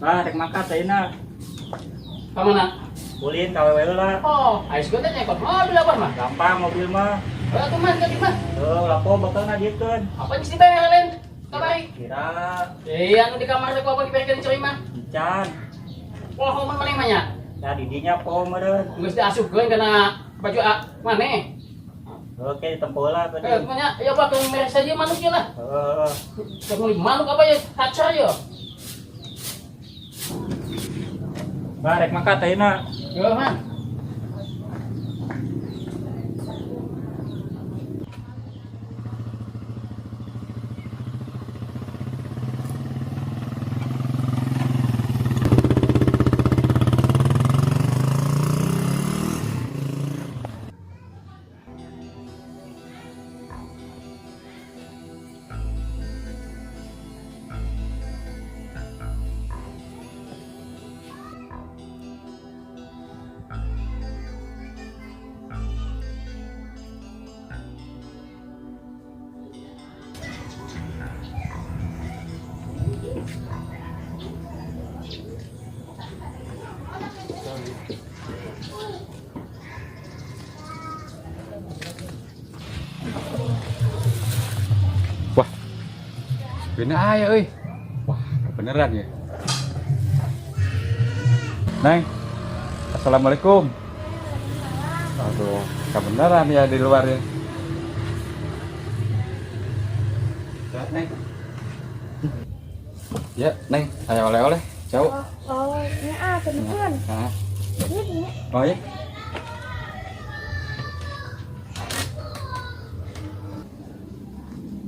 Bah, rek mangkat ayeuna. Ka mana? Ulin ka wewe heula. Oh, ais gue teh nyekot mobil apa mah? Gampang mobil mah. Heuh atuh mah jadi mah. Heuh, lapo bakalna diekeun. Apa geus dibayar lain? Kamari. Kira Iya, anu di kamar teh ku apa dibayarkeun cai mah? encan. Wah, mah maneh mah nya. Nah, didinya po meureun. Geus diasupkeun kana baju a maneh. Oke, ditempo lah Eh, tadi. mah nya, ya apa keun mere saja manuk ieu lah. Heeh. Keur meuli manuk apa ya? Kacar ya. Bah, rek mangkat ayeuna. Heuh, mah. Wah, bener aya euy. Wah, kebeneran ya. Neng, assalamualaikum. Aduh, kebeneran ya di luar ya. Sehat, Neng. Ya, Neng, saya oleh-oleh. Jauh. Oh, nya ah, kebetulan. Nah, Iya, nya. oh ya.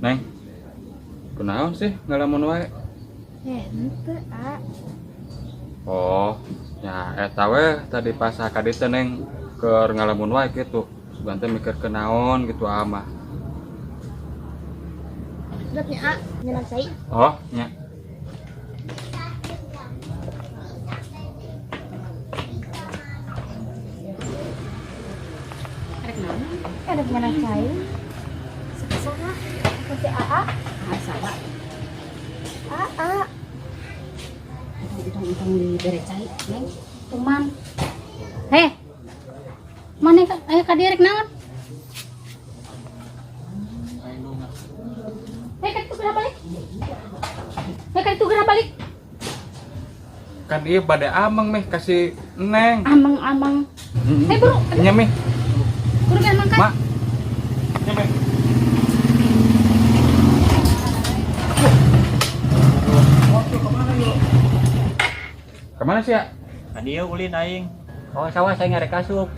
Neng, kunaon sih ngalamun wae? Eh, henteu, ah. Oh, ya eta we tadi pas ka dieu Neng keur ngalamun wae kitu. Sugan teh mikir ke naon gitu amah. Udah nya, ah, nyenak cai. Oh, nya. Rek naon? Ada nyenak cai. Saha? Kasih AA. Ah, saha? AA. Entong-entong dibere cai, Neng. Kuman. Heh. Maneh ka aya ka dieu rek naon? Heh, ka ditu geura balik. Heh, ka ditu geura balik. Kan ieu bade ameng meh kasih Neng. Ameng-ameng. Heh, buru. Nya meh. Buru kan mangkat. Mak. Nya meh. Kemana sih ya? Ka dieu ulin aing. Oh, sawah saya ngarek asup.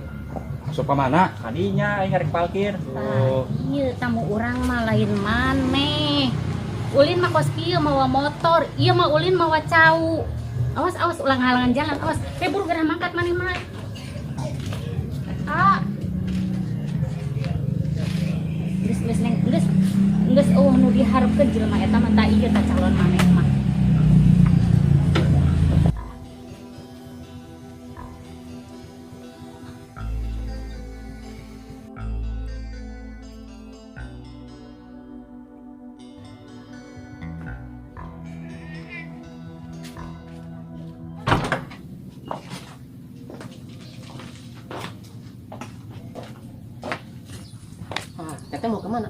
Asup ke mana? Kadinya aing ngarek parkir. Oh, Iya, tamu urang mah lain maneh. Ulin mah kos kieu mawa motor, ieu mah ulin mawa cau. Awas awas ulang halangan jalan, awas. Heh, buru geura mangkat maneh mah. Ah. Geus geus Neng, geus. Geus eueuh nu diharepkeun jelema eta mah ta ieu ta calon maneh mah. Ah, Teteh mau kemana?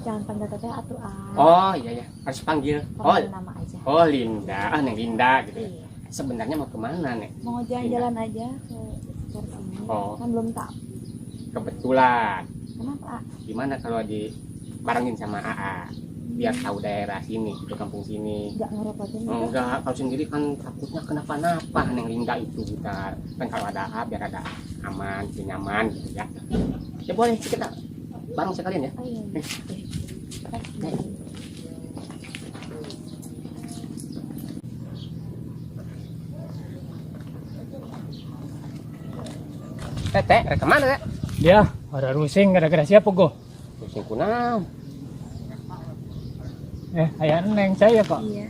Jangan panggil Teteh atuh, ah. Oh iya ya, harus panggil. Oh, Panggil nama aja. oh Linda, ah Neng Linda gitu. Iya. Sebenarnya mau kemana Neng? Mau jalan-jalan aja ke sekitar sini. Oh. Kan belum tahu. Kebetulan. Kenapa? Gimana kalau dibarengin sama AA? Biar tahu daerah sini, gitu kampung sini. Nggak ngerepotin gitu? Enggak, kalau sendiri kan takutnya kenapa-napa Neng Linda itu bentar. Kan kalau ada AA biar ada aman, nyaman gitu ya. Ya boleh sih kita bareng sekalian ya. Oh iya. Nih. Teteh, rek kemana, Teh? Dia ada rusing gara-gara siapa go? Rusing kunaon? Aya Neng saya kok. Iya.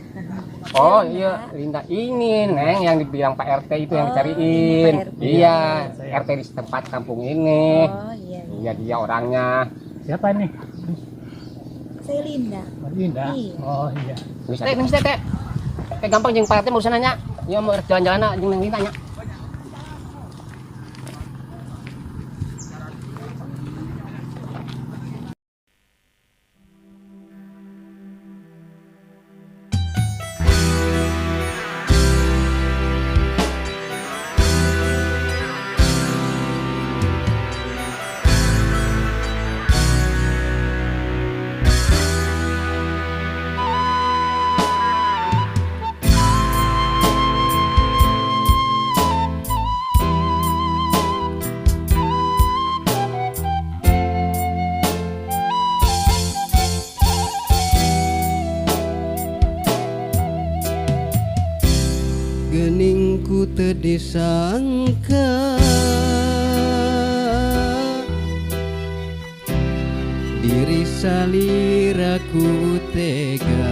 Oh iya, Linda ini Neng yang dibilang Pak RT itu yang Oh, dicariin. ini Pak RT. Iya, Saya. RT di setempat kampung ini. Oh iya. Iya dia orangnya. Siapa nih? Saya Linda. Oh, Linda. Iya. Oh iya. Teh, Neng, Teh. Kayak gampang jeung Pak RT urusan nanya. Ieu mau jalan-jalan jeung Neng Linda nya. Gening ku teu disangka diri saliraku tega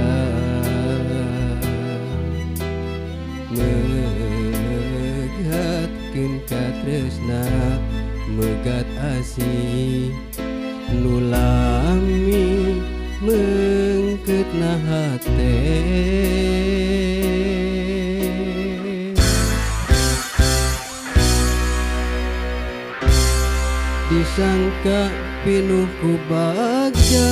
megatkeun katresna megat asih nu lami meungkeutna hate. Disangka pinuh ku bagja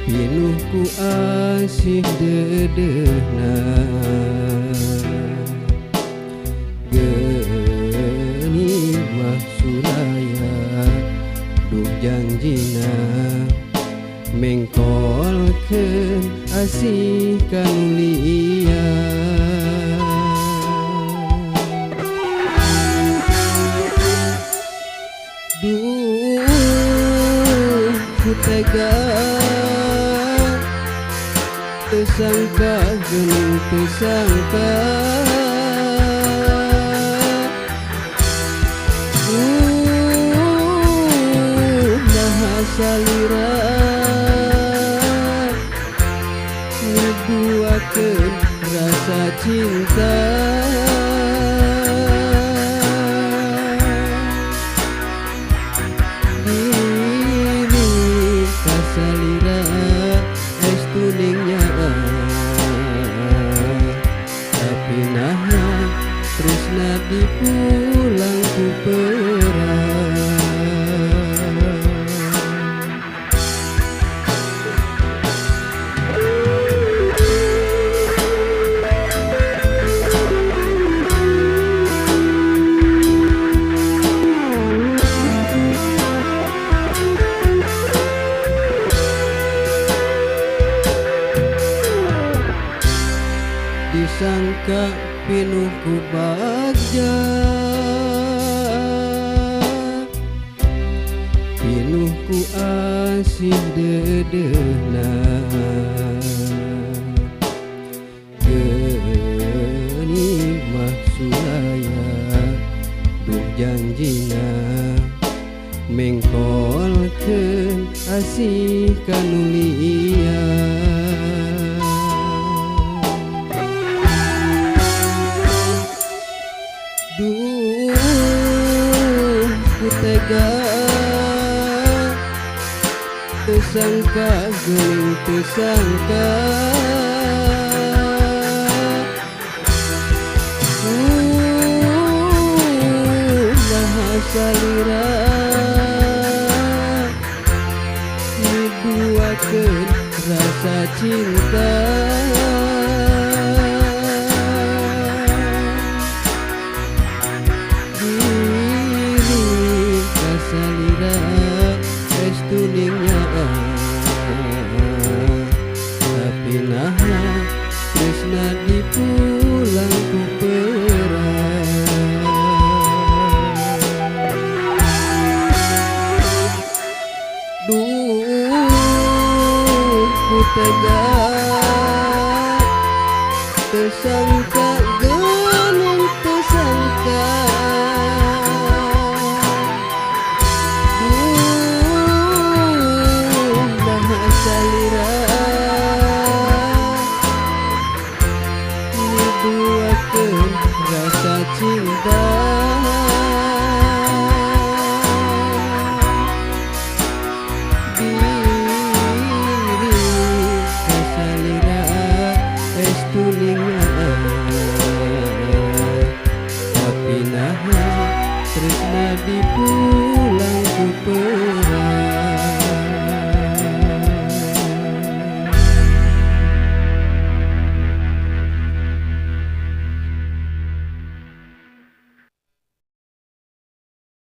pinuh ku asih deudeuhna geuni mah sulaya duh janjina mengkolkeun asih kanu liya. Duh ku tega teu sangka geuning teu sangka naha salira ngeduakeun rasa cinta. Diri kasalira estu ning nyaah tapi naha tresna dipulang ku perang. Disangka pinuh ku bagja pinuh ku asih deudeuhna geuni mah sulaya duh janjina mengkolkeun asih kanu liya. Duh ku tega teu sangka geuning teu sangka naha salira ngeduakeun rasa cinta. Diri kasalira estu ning nyaah tapi naha tresna dipulang ku perang. Duh ku tega teu sangka geuning teu sangka duh naha salira ngeduakeun rasa cinta.